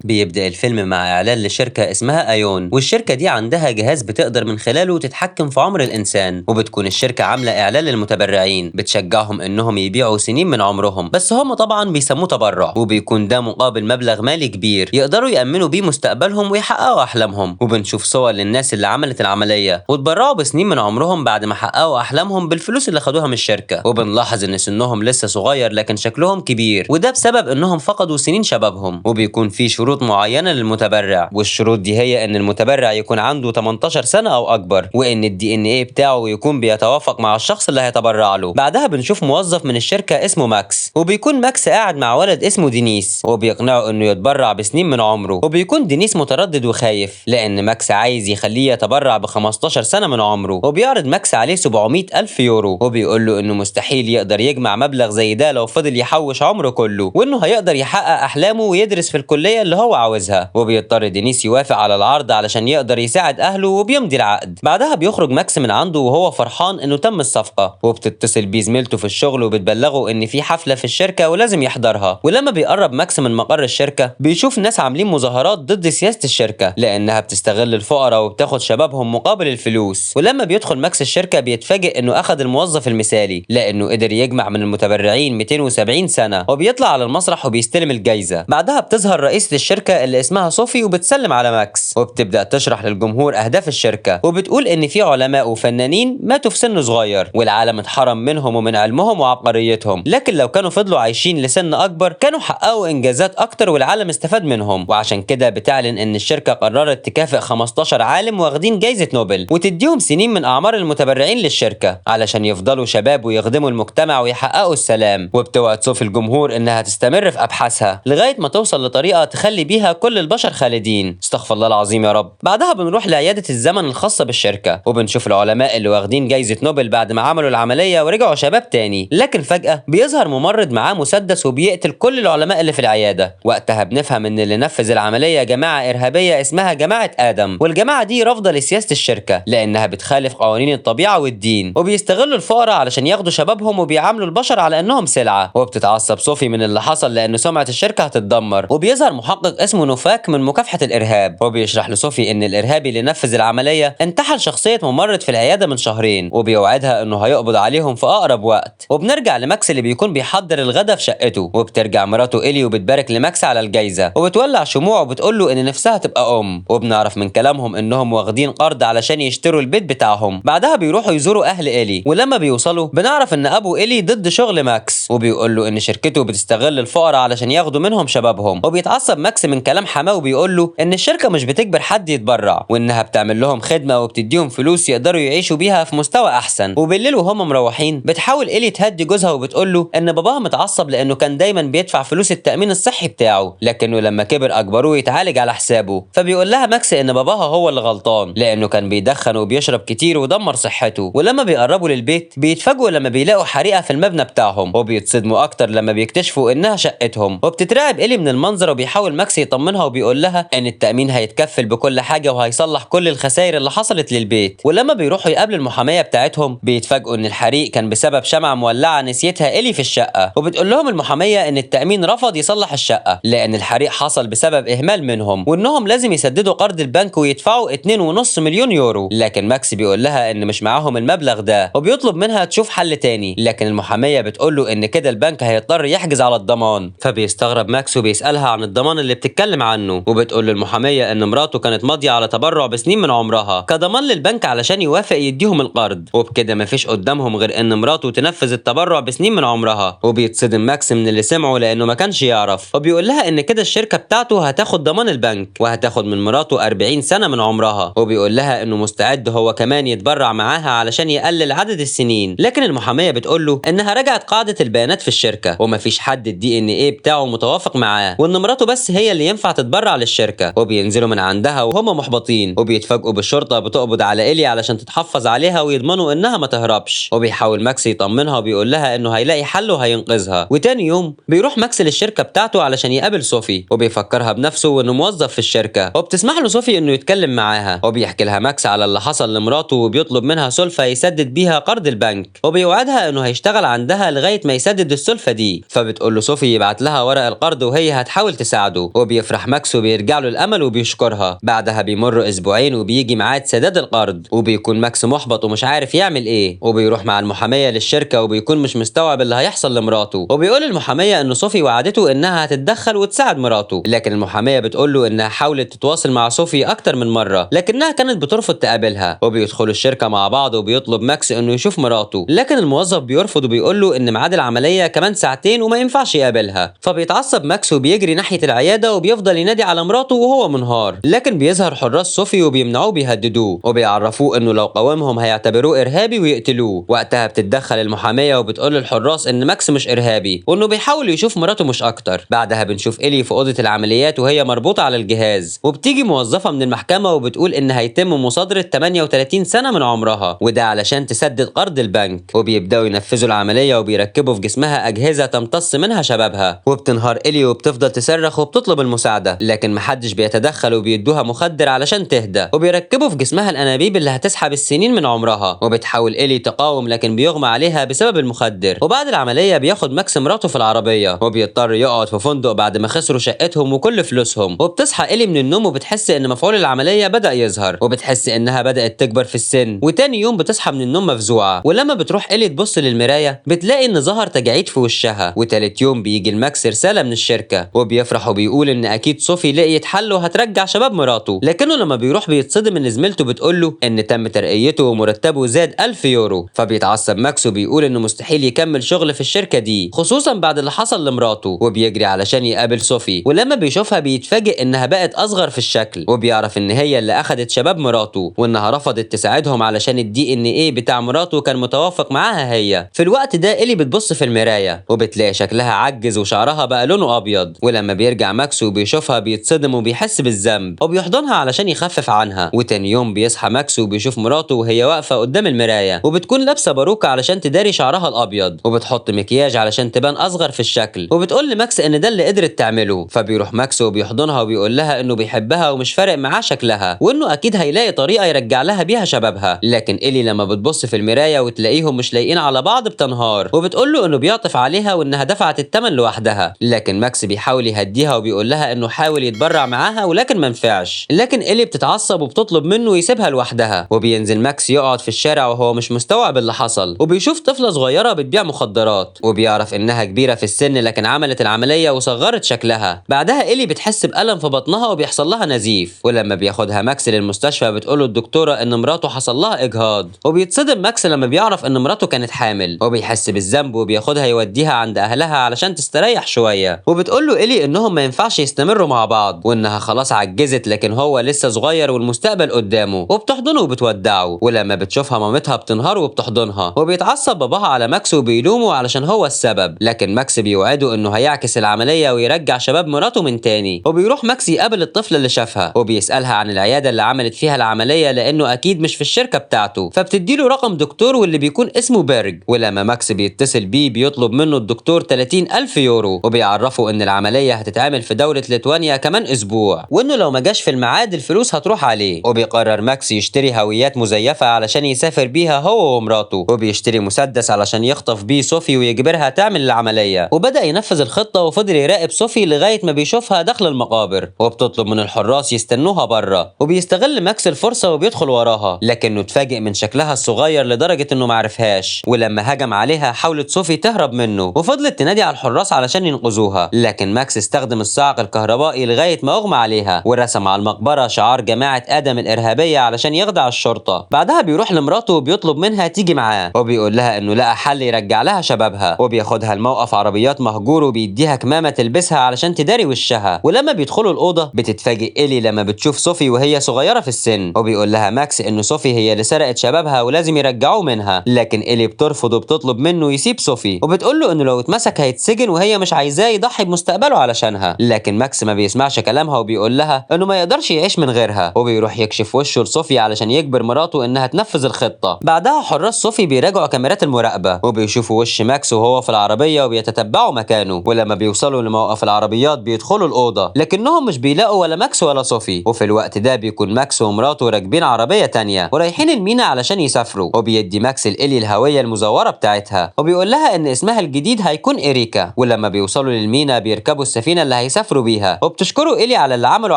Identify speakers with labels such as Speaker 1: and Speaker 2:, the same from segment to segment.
Speaker 1: بيبدأ الفيلم مع إعلان لشركة اسمها أيون، والشركة دي عندها جهاز بتقدر من خلاله تتحكم في عمر الإنسان، وبتكون الشركة عاملة إعلان للمتبرعين بتشجعهم إنهم يبيعوا سنين من عمرهم، بس هم طبعا بيسموه تبرع، وبيكون ده مقابل مبلغ مالي كبير يقدروا يأمنوا بيه مستقبلهم ويحققوا أحلامهم. وبنشوف صور للناس اللي عملت العملية وتبرعوا بسنين من عمرهم بعد ما حققوا أحلامهم بالفلوس اللي خدوها من الشركة، وبنلاحظ إن سنهم لسه صغير لكن شكلهم كبير، وده بسبب إنهم فقدوا سنين شبابهم. وبيكون في شروط معينة للمتبرع، والشروط دي هي إن المتبرع يكون عنده 18 سنة أو أكبر، وإن ال DNA بتاعه يكون بيتوافق مع الشخص اللي هيتبرع له. بعدها بنشوف موظف من الشركة اسمه ماكس، وبيكون ماكس قاعد مع ولد اسمه دينيس، وبيقنعه إنه يتبرع بسنين من عمره، وبيكون دينيس متردد وخايف لأن ماكس عايز يخليه يتبرع ب 15 سنة من عمره، وبيعرض ماكس عليه 700 ألف يورو، وبيقول له إنه مستحيل يقدر يجمع مبلغ زي ده لو فضل يحوش عمره كله، وإنه هيقدر يحقق أحلامه ويدرس في الكلية اللي هو عاوزها. وبيضطر دينيس يوافق على العرض علشان يقدر يساعد أهله، وبيمضي العقد. بعدها بيخرج ماكس من عنده وهو فرحان إنه تم الصفقة، وبتتصل بيه زميلته في الشغل وبتبلغه إن في حفلة في الشركة ولازم يحضرها. ولما بيقرب ماكس من مقر الشركة بيشوف ناس عاملين مظاهرات ضد سياسة الشركة لأنها بتستغل الفقراء وبتاخد شبابهم مقابل الفلوس. ولما بيدخل ماكس الشركة بيتفاجئ إنه أخد الموظف المثالي لأنه قدر يجمع من المتبرعين 270 سنة، وبيطلع على المسرح وبيستلم الجايزة. بعدها بتظهر رئيسة الشركة اللي اسمها صوفي وبتسلم على ماكس، وبتبدأ تشرح للجمهور أهداف الشركة، وبتقول إن في علماء وفنانين ماتوا في سن صغير والعالم اتحرم منهم ومن علمهم وعبقريتهم، لكن لو كانوا فضلوا عايشين لسن أكبر كانوا حققوا إنجازات أكتر والعالم استفاد منهم. وعشان كده بتعلن إن الشركة قررت تكافئ 15 عالم واخدين جايزة نوبل وتديهم سنين من أعمار المتبرعين للشركة علشان يفضلوا شباب ويخدموا المجتمع ويحققوا السلام. وبتوعد صوفي الجمهور إنها تستمر في أبحاثها لغاية ما توصل لطريقة تخلي بيها كل البشر خالدين. استغفر الله العظيم يا رب. بعدها بنروح لعيادة الزمن الخاصة بالشركة، وبنشوف العلماء اللي واخدين جايزة نوبل بعد ما عملوا العملية ورجعوا شباب تاني، لكن فجأة بيظهر ممرض معاه مسدس وبيقتل كل العلماء اللي في العيادة. وقتها بنفهم ان اللي نفذ العملية جماعة إرهابية اسمها جماعة آدم، والجماعة دي رافضة لسياسة الشركة لأنها بتخالف قوانين الطبيعة والدين، وبيستغلوا الفقراء علشان ياخدوا شبابهم وبيعاملوا البشر على انهم سلعة. وبتتعصب صوفي من اللي حصل لأن سمعة الشركة هتتدمر، وبيظهر محقق اسمه نوفاك من مكافحة الإرهاب، وبيشرح لصوفي ان الإرهابي اللي نفذ العملية انتحل شخصية ممرض في العيادة من شهرين، وبيوعدها انه هيقبض عليهم في أقرب وقت. وبنرجع لماكس اللي بيكون بيحضر الغدا في شقته، وبترجع مراته إلي وبتبارك لماكس على الجايزة وبتولع شموع وبتقول له ان نفسها تبقى ام. وبنعرف من كلامهم انهم واخدين قرض علشان يشتروا البيت بتاعهم. بعدها بيروحوا يزوروا اهل إلي، ولما بيوصلوا بنعرف ان ابو إلي ضد شغل ماكس، وبيقول له ان شركته بتستغل الفقراء علشان ياخدوا منهم شبابهم. وبيتعصب ماكس من كلام حماه وبيقول له ان الشركة مش بتجبر حد يتبرع، وانها بتعمل لهم خدمة وبتديهم فلوس يقدروا يعيشوا بيها في مستوى احسن. وبالليل وهم مروحين بتحاول إلي تهدي جوزها وبتقول له ان باباها متعصب لانه كان دايما بيدفع فلوس التأمين الصحي بتاعه، لكنه لما كبر اجبروه يتعالج على حسابه. فبيقول لها ماكس ان باباها هو اللي غلطان لانه كان بيدخن وبيشرب كتير ودمر صحته. ولما بيقربوا للبيت بيتفاجئوا لما بيلاقوا حريقة في المبنى بتاعهم، وبيتصدموا اكتر لما بيكتشفوا انها شقتهم. وبتترعب إلي من المنظر، وبيحاول ماكس يطمنها وبيقول لها ان التأمين هيتكفل بكل حاجة وهيصلح كل الخسائر اللي حصلت للبيت. ولما بيروحوا يقابلوا المحامية بتاعتهم بيتفاجئوا ان الحريق كان بسبب شمعة مولعة نسيتها إلي في الشقة. وبتقول لهم المحامية ان التأمين رفض يصلح الشقة لان الحريق حصل بسبب اهمال منهم، وانهم لازم يسددوا قرض البنك ويدفعوا 2.5 مليون يورو. لكن ماكس بيقول لها ان مش معاهم المبلغ ده، وبيطلب منها تشوف حل تاني، لكن المحامية بتقول له ان كده البنك هيضطر يحجز على الضمان. فبيستغرب ماكس وبيسألها عن الضمان اللي بتتكلم عنه، وبتقول للمحامية ان مراته كانت ماضية على تبرع بسنين من عمرها كضمان للبنك علشان يوافق يديهم القرض، وبكده مفيش قدامهم غير ان مراته تنفذ التبرع بسنين من عمرها. وبيتصدم ماكس من اللي سمعه لانه ما كانش يعرف، وبيقول لها ان كده الشركة بتاعته هتاخد ضمان البنك وهتاخد من مراته 40 سنة من عمرها، وبيقول لها انه مستعد هو كمان يتبرع معاها علشان يقلل عدد السنين. لكن المحامية بتقول له انها رجعت قاعدة البيانات في الشركة ومفيش حد ال DNA بتاعه متوافق معاه، وان مراته بس هي اللي ينفع تتبرع للشركة. وبينزلوا من عندها وهم محبطين، وبيتفاجئوا بالشرطة بتقبض على إلي علشان تتحفظ عليها ويضمنوا انها ما تهربش. وبيحاول ماكس يطمنها وبيقول لها انه هيلاقي حل وهينقذها. وتاني يوم بيروح ماكس للشركة بتاعته علشان يقابل صوفي، وبيفكرها بنفسه وانه موظف في الشركة، وبتسمح له صوفي انه يتكلم معاها. وبيحكي لها ماكس على اللي حصل لمراته، وبيطلب منها سلفة يسدد بيها قرض البنك، وبيوعدها انه هيشتغل عندها لغاية ما يسدد السلفة دي. فبتقول له صوفي يبعت لها ورق القرض وهي هتحاول تساعده. مراته، وبيفرح ماكس وبيرجع له الامل وبيشكرها. بعدها بيمر اسبوعين وبيجي ميعاد سداد القرض، وبيكون ماكس محبط ومش عارف يعمل ايه، وبيروح مع المحاميه للشركة وبيكون مش مستوعب اللي هيحصل لمراته، وبيقول المحاميه ان صوفي وعدته انها هتتدخل وتساعد مراته، لكن المحاميه بتقول له انها حاولت تتواصل مع صوفي اكتر من مرة لكنها كانت بترفض تقابلها. وبيدخلوا الشركة مع بعض وبيطلب ماكس انه يشوف مراته، لكن الموظف بيرفض وبيقول له ان ميعاد العملية كمان ساعتين وما ينفعش يقابلها. فبيتعصب ماكس وبيجري ناحية العيادة وبيفضل ينادي على مراته وهو منهار، لكن بيظهر حراس صوفي وبيمنعوه بيهددوه وبيعرفوه انه لو قاومهم هيعتبروه ارهابي ويقتلوه. وقتها بتتدخل المحاميه وبتقول للحراس ان ماكس مش ارهابي وانه بيحاول يشوف مراته مش اكتر. بعدها بنشوف إلي في اوضة العمليات وهي مربوطة على الجهاز، وبتيجي موظفة من المحكمة وبتقول ان هيتم مصادره 38 سنة من عمرها، وده علشان تسدد قرض البنك. وبيبداوا ينفذوا العملية وبيركبوا في جسمها اجهزة تمتص منها شبابها، وبتنهار إلي وبتفضل تصرخ وبتطلب المساعدة، لكن محدش بيتدخل وبيدوها مخدر علشان تهدى، وبيركبوا في جسمها الانابيب اللي هتسحب السنين من عمرها. وبتحاول إلي تقاوم لكن بيغمى عليها بسبب المخدر. وبعد العملية بياخد ماكس مراته في العربية وبيضطر يقعد في فندق بعد ما خسروا شقتهم وكل فلوسهم. وبتصحى إلي من النوم وبتحس ان مفعول العملية بدا يظهر، وبتحس انها بدات تكبر في السن. وتاني يوم بتصحى من النوم مفزوعه، ولما بتروح إلي تبص للمرايه بتلاقي ان ظهر تجاعيد في وشها. وتالت يوم بيجي لماكس رسالة من الشركة وبيفرح وبيقول ان اكيد صوفي لقيت حل وهترجع شباب مراته، لكنه لما بيروح بيتصدم ان زميلته بتقول له ان تم ترقيته ومرتبة زاد 1000 يورو. فبيتعصب ماكس وبيقول انه مستحيل يكمل شغل في الشركة دي خصوصا بعد اللي حصل لمراته، وبيجري علشان يقابل صوفي. ولما بيشوفها بيتفاجئ انها بقت اصغر في الشكل، وبيعرف ان هي اللي اخدت شباب مراته وانها رفضت تساعدهم علشان ال DNA بتاع مراته كان متوافق معاها هي. في الوقت ده إلي بتبص في المراية وبتلاقي شكلها عجز وشعرها بقى لونه ابيض. ولما بيرجع ماكس وبيشوفها بيتصدم وبيحس بالذنب وبيحضنها علشان يخفف عنها. وتاني يوم بيصحى ماكس وبيشوف مراته وهي واقفة قدام المراية، وبتكون لابسه باروكه علشان تداري شعرها الابيض، وبتحط مكياج علشان تبان اصغر في الشكل، وبتقول لماكس ان ده اللي قدرت تعمله. فبيروح ماكس وبيحضنها وبيقول لها انه بيحبها ومش فارق معاه شكلها، وانه اكيد هيلاقي طريقه يرجع لها بيها شبابها. لكن إلي لما بتبص في المراية وتلاقيهم مش لايقين على بعض بتنهار، وبتقول له انه بيعطف عليها وانها دفعت الثمن لوحدها. لكن ماكس بيحاول يهديها وبيقول لها انه حاول يتبرع معاها ولكن ما نفعش. لكن إلي بتتعصب وبتطلب منه يسيبها لوحدها. وبينزل ماكس يقعد في الشارع وهو مش مستوعب اللي حصل، وبيشوف طفله صغيرة بتبيع مخدرات، وبيعرف انها كبيرة في السن لكن عملت العملية وصغرت شكلها. بعدها إلي بتحس بألم في بطنها وبيحصل لها نزيف، ولما بياخدها ماكس للمستشفى بتقوله الدكتورة ان مراته حصل لها اجهاض. وبيتصدم ماكس لما بيعرف ان مراته كانت حامل، وبيحس بالذنب وبياخدها يوديها عند اهلها علشان تستريح شوية. وبتقول له إلي انهم ما ينفعش يستمروا مع بعض وانها خلاص عجزت لكن هو لسه صغير والمستقبل قدامه، وبتحضنه وبتودعه. ولما بتشوفها مامتها بتنهار وبتحضنها، وبيتعصب باباها على ماكس وبيلومه علشان هو السبب، لكن ماكس بيوعده انه هيعكس العملية ويرجع شباب مراته من تاني. وبيروح ماكس يقابل الطفلة اللي شافها وبيسالها عن العيادة اللي عملت فيها العملية لانه اكيد مش في الشركة بتاعته، فبتديله رقم دكتور واللي بيكون اسمه بيرج. ولما ماكس بيتصل بيه بيطلب منه الدكتور 30,000 يورو، وبيعرفه ان العملية هتتعمل في دولة ليتوانيا كمان اسبوع، وانه لو ما جاش في الميعاد الفلوس هتروح عليه. وبيقرر ماكس يشتري هويات مزيفة علشان يسافر بيها هو ومراته، وبيشتري مسدس علشان يخطف بيه صوفي ويجبرها تعمل العملية. وبدا ينفذ الخطة وفضل يراقب صوفي لغاية ما بيشوفها داخل المقابر، وبتطلب من الحراس يستنوها بره. وبيستغل ماكس الفرصة وبيدخل وراها، لكنه اتفاجئ من شكلها الصغير لدرجة انه معرفهاش. ولما هجم عليها حاولت صوفي تهرب منه وفضلت تنادي على الحراس علشان ينقذوها، لكن ماكس استخدم الصاعق الكهربائي لغاية ما اغمى عليها، ورسم على المقبرة شعار جماعة ادم الارهابية علشان يخدع الشرطة. بعدها بيروح لمراته وبيطلب منها تيجي معاه، وبيقول لها انه لقى حل يرجع لها شبابها، وبياخدها لموقف عربيات مهجور وبيديها كمامه تلبسها علشان تداري وشها. ولما بيدخلوا الاوضة بتتفاجئ إلي لما بتشوف صوفي وهي صغيرة في السن، وبيقول لها ماكس انه صوفي هي اللي سرقت شبابها ولازم يرجعوه منها، لكن إلي بترفض وبتطلب منه يسيب صوفي، وبتقول له انه لو اتمسك هيتسجن وهي مش عايزاه يضحي بمستقبله علشانها. لكن ماكس ما بيسمعش كلامها وبيقول لها انه ما يقدرش يعيش من غيرها، وبيروح يكشف وشه لصوفي علشان يجبر مراته انها تنفذ الخطة. بعدها حراس صوفي بيراجعوا كاميرات المراقبة وبيشوفوا وش ماكس وهو في العربية وبيتتبعوا مكانه، ولما بيوصلوا لموقف العربيات بيدخلوا الاوضة لكنهم مش بيلاقوا ولا ماكس ولا صوفي. وفي الوقت ده بيكون ماكس ومراته راكبين عربية تانية ورايحين المينا علشان يسافروا، وبيدي ماكس لإلي الهوية المزورة بتاعتها وبيقول لها ان اسمها الجديد هيكون إريكا. ولما بيوصلوا للمينا بيركبوا السفينة اللي هيسافروا هيسافروا بيها، وبتشكره إيلي على اللي عمله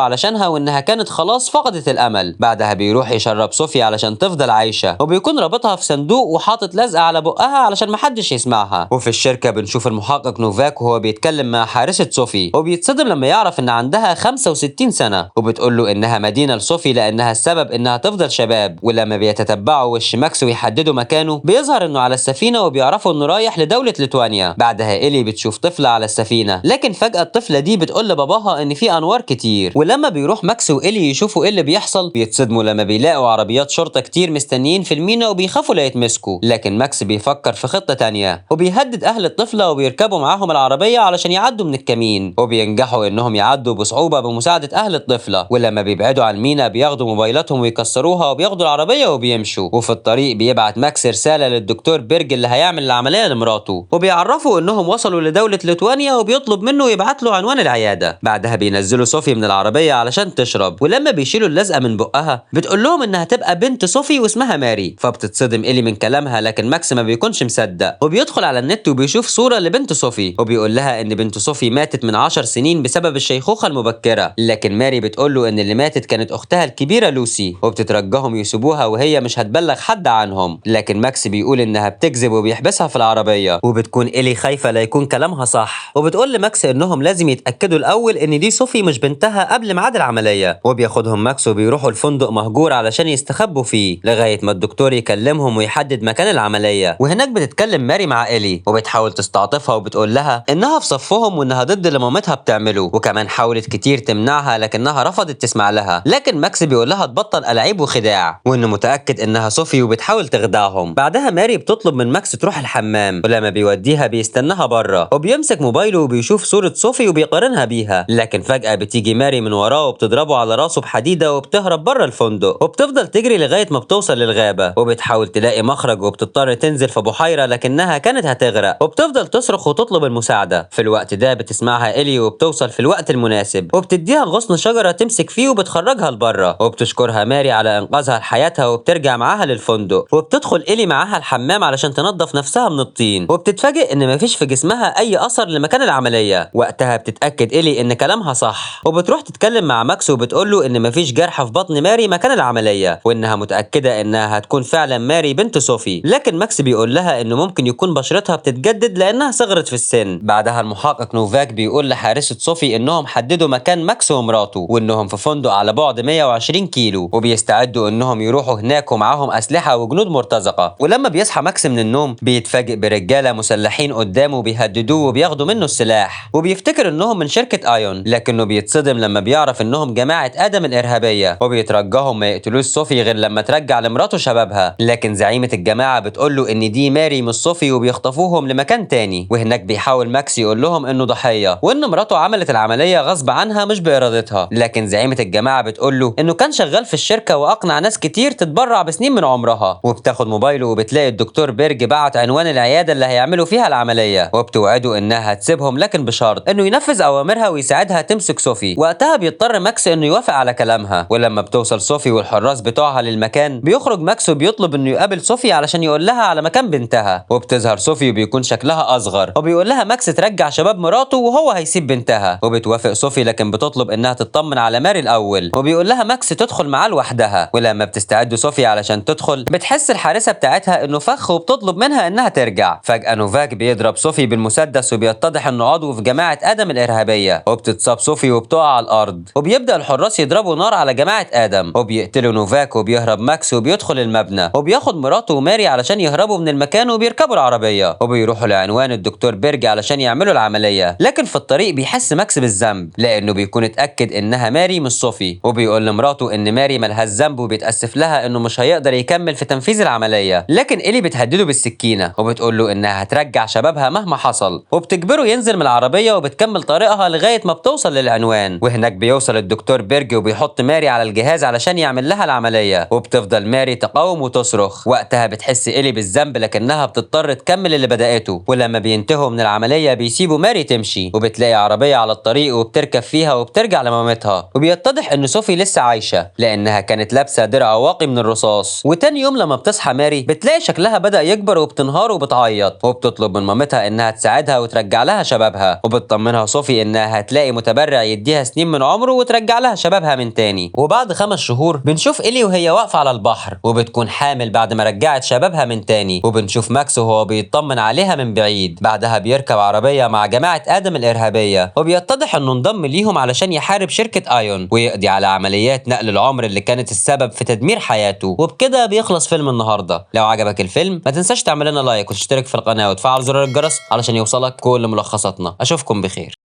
Speaker 1: علشانها وانها كانت خلاص فقدت الامل. بعدها بيروح يشرب صوفي علشان تفضل عايشه، وبيكون رابطها في صندوق وحاطط لزقه على بقها علشان محدش يسمعها. وفي الشركة بنشوف المحقق نوفاك وهو بيتكلم مع حارسه صوفي، وبيتصدم لما يعرف ان عندها 65 سنة، وبتقول له انها مدينة لصوفي لانها السبب انها تفضل شباب. ولما بيتتبعوا وش ماكس ويحددوا مكانه بيظهر انه على السفينة، وبيعرفوا انه رايح لدولة ليتوانيا. بعدها إيلي بتشوف طفله على السفينة، لكن فجاة الطفلة دي بتقول لباباها ان في انوار كتير. ولما بيروح ماكس وإيلي يشوفوا ايه اللي بيحصل بيتصدموا لما بيلاقوا عربيات شرطه كتير مستنيين في المينا وبيخافوا لا يتمسكوا. لكن ماكس بيفكر في خطه تانية وبيهدد اهل الطفلة وبيركبوا معاهم العربية علشان يعدوا من الكمين، وبينجحوا انهم يعدوا بصعوبة بمساعدة اهل الطفلة. ولما بيبعدوا عن المينا بياخدوا موبايلاتهم ويكسروها وبياخدوا العربية وبيمشوا. وفي الطريق بيبعت ماكس رسالة للدكتور بيرج اللي هيعمل العملية لمراته، وبيعرفوا انهم وصلوا لدولة ليتوانيا، وبيطلب منه يبعت له عنوان العيادة. بعدها بينزلوا صوفي من العربية علشان تشرب، ولما بيشيلوا اللزقه من بقها بتقول لهم انها تبقى بنت صوفي واسمها ماري. فبتتصدم إيلي من كلامها، لكن ماكس ما بيكونش مصدق، وبيدخل على النت وبيشوف صوره لبنت صوفي، وبيقول لها ان بنت صوفي ماتت من 10 سنين بسبب الشيخوخة المبكرة. لكن ماري بتقول له ان اللي ماتت كانت اختها الكبيرة لوسي، وبتترجاهم يسيبوها وهي مش هتبلغ حد عنهم. لكن ماكس بيقول انها بتكذب وبيحبسها في العربية، وبتكون إيلي خايفة لا يكون كلامها صح، وبتقول لماكس انهم لازم يتاكدوا الاول ان دي صوفي مش بنتها قبل ميعاد العملية. وبياخدهم ماكس وبيروحوا الفندق مهجور علشان يستخبوا فيه لغاية ما الدكتور يكلمهم ويحدد مكان العملية. وهناك بتتكلم ماري مع إيلي وبتحاول تستعطفها وبتقول لها انها في صفهم وانها ضد اللي مامتها بتعمله، وكمان حاولت كتير تمنعها لكنها رفضت تسمع لها. لكن ماكس بيقول لها تبطل ألعاب وخداع، وانه متاكد انها صوفي وبتحاول تخدعهم. بعدها ماري بتطلب من ماكس تروح الحمام، ولما بيوديها بيستناها بره، وبيمسك موبايله وبيشوف صوره صوفي وبيقارنها بيها. لكن فجاة بتيجي ماري من وراه وبتضربه على راسه بحديدة وبتهرب بره الفندق، وبتفضل تجري لغاية ما بتوصل للغابه، وبتحاول تلاقي مخرج وبتضطر تنزل في بحيرة لكنها كانت هتغرق، وبتفضل تصرخ وتطلب المساعدة. في الوقت ده بتسمعها إيلي وبتوصل في الوقت المناسب، وبتديها غصن شجرة تمسك فيه وبتخرجها لبره، وبتشكرها ماري على انقاذها لحياتها وبترجع معاها للفندق. وبتدخل إيلي معاها الحمام علشان تنظف نفسها من الطين، وبتتفاجئ ان مفيش في جسمها اي اثر لمكان العملية. وقتها بتتاكد إيلي ان كلامها صح، وبتروح تتكلم مع ماكس وبتقول له ان مفيش جرح في بطن ماري مكان العملية، وانها متاكدة انها هتكون فعلا ماري بنت صوفي. لكن ماكس بيقول لها انه ممكن يكون بشرتها بتتجدد لانها صغرت في السن. بعدها المحقق نوفاك بيقول لحارسه صوفي انهم حددوا مكان ماكس ومراته، وانهم في فندق على بعد 120 كيلو، وبيستعدوا انهم يروحوا هناك ومعاهم اسلحة وجنود مرتزقة. ولما بيصحى ماكس من النوم بيتفاجئ برجاله مسلحين قدامه بيهددوه وبياخدوا منه السلاح، وبيفتكر انهم من شركة ايون، لكنه بيتصدم لما بيعرف انهم جماعة ادم الارهابية، وبيترجاهم ما يقتلوش صوفي غير لما ترجع لمراته شبابها. لكن زعيمه الجماعة بتقول له ان دي ماري مش صوفي، وبيخطفوهم لمكان تاني. وهناك بيحاول ماكس يقول لهم انه ضحية وان مراته عملت العملية غصب عنها مش بارادتها، لكن زعيمه الجماعة بتقول له انه كان شغال في الشركة واقنع ناس كتير تتبرع بسنين من عمرها. وبتاخد موبايله وبتلاقي الدكتور بيرج بعت عنوان العيادة اللي هيعملوا فيها العملية، وبتوعده انها هتسيبهم لكن بشرط انه ينفذ اوامرها ويساعدها تمسك صوفي. وقتها بيضطر ماكس انه يوافق على كلامها. ولما بتوصل صوفي والحراس بتوعها للمكان بيخرج ماكس وبيطلب انه يقابل صوفي علشان يقول لها على مكان بنتها. وبتظهر صوفي وبيكون شكلها اصغر، وبيقول لها ماكس ترجع شباب مراته وهو هيسيب بنتها. وبتوافق صوفي لكن بتطلب انها تطمن على ماري الاول، وبيقول لها ماكس تدخل معاه لوحدها. ولما بتستعد صوفي علشان تدخل بتحس الحارسه بتاعتها انه فخ، وبتطلب منها انها ترجع. فجاة نوفاك بيضرب صوفي بالمسدس وبيتضح انه عضو في جماعة ادم الارهابية، وبتتصاب صوفي وبتقع على الارض، وبيبدا الحراس يضربوا نار على جماعة ادم، وبيقتلوا نوفاك. وبيهرب ماكس وبيدخل المبنى، وبياخد مراته وماري علشان يهربوا من المكان، وبيركبوا العربية وبيروحوا لعنوان الدكتور بيرج علشان يعملوا العملية. لكن في الطريق بيحس ماكس بالذنب لانه بيكون اتاكد انها ماري مش صوفي، وبيقول لمراته ان ماري ملهاش ذنب، وبيتاسف لها انه مش هيقدر يكمل في تنفيذ العملية. لكن إيلي بتهدده بالسكينة وبتقول له انها هترجع شبابها مهما حصل، وبتجبره ينزل من العربية وبتكمل طريقها لغاية ما بتوصل للعنوان. وهناك بيوصل الدكتور بيرج وبيحط ماري على الجهاز علشان يعمل لها العملية، وبتفضل ماري تقاوم وتصرخ. وقتها بتحس إيلي بالذنب لكنها بتضطر تكمل اللي بدأته. ولما بينتهوا من العملية بيسيبوا ماري تمشي، وبتلاقي عربية على الطريق وبتركب فيها وبترجع لمامتها. وبيتضح ان صوفي لسه عايشه لانها كانت لابسه درع واقي من الرصاص. وتاني يوم لما بتصحى ماري بتلاقي شكلها بدأ يكبر وبتنهار وبتعيط، وبتطلب من مامتها انها تساعدها وترجع لها شبابها. وبتطمنها صوفي ان انها هتلاقي متبرع يديها سنين من عمره وترجع لها شبابها من تاني. وبعد 5 شهور بنشوف إيلي وهي واقفة على البحر وبتكون حامل بعد ما رجعت شبابها من تاني، وبنشوف ماكس وهو بيطمن عليها من بعيد. بعدها بيركب عربية مع جماعة آدم الإرهابية، وبيتضح انه انضم ليهم علشان يحارب شركة آيون ويقضي على عمليات نقل العمر اللي كانت السبب في تدمير حياته. وبكده بيخلص فيلم النهارده. لو عجبك الفيلم ما تنساش تعمل لنا لايك وتشترك في القناة وتفعل زرار الجرس علشان يوصلك كل ملخصاتنا. اشوفكم بخير.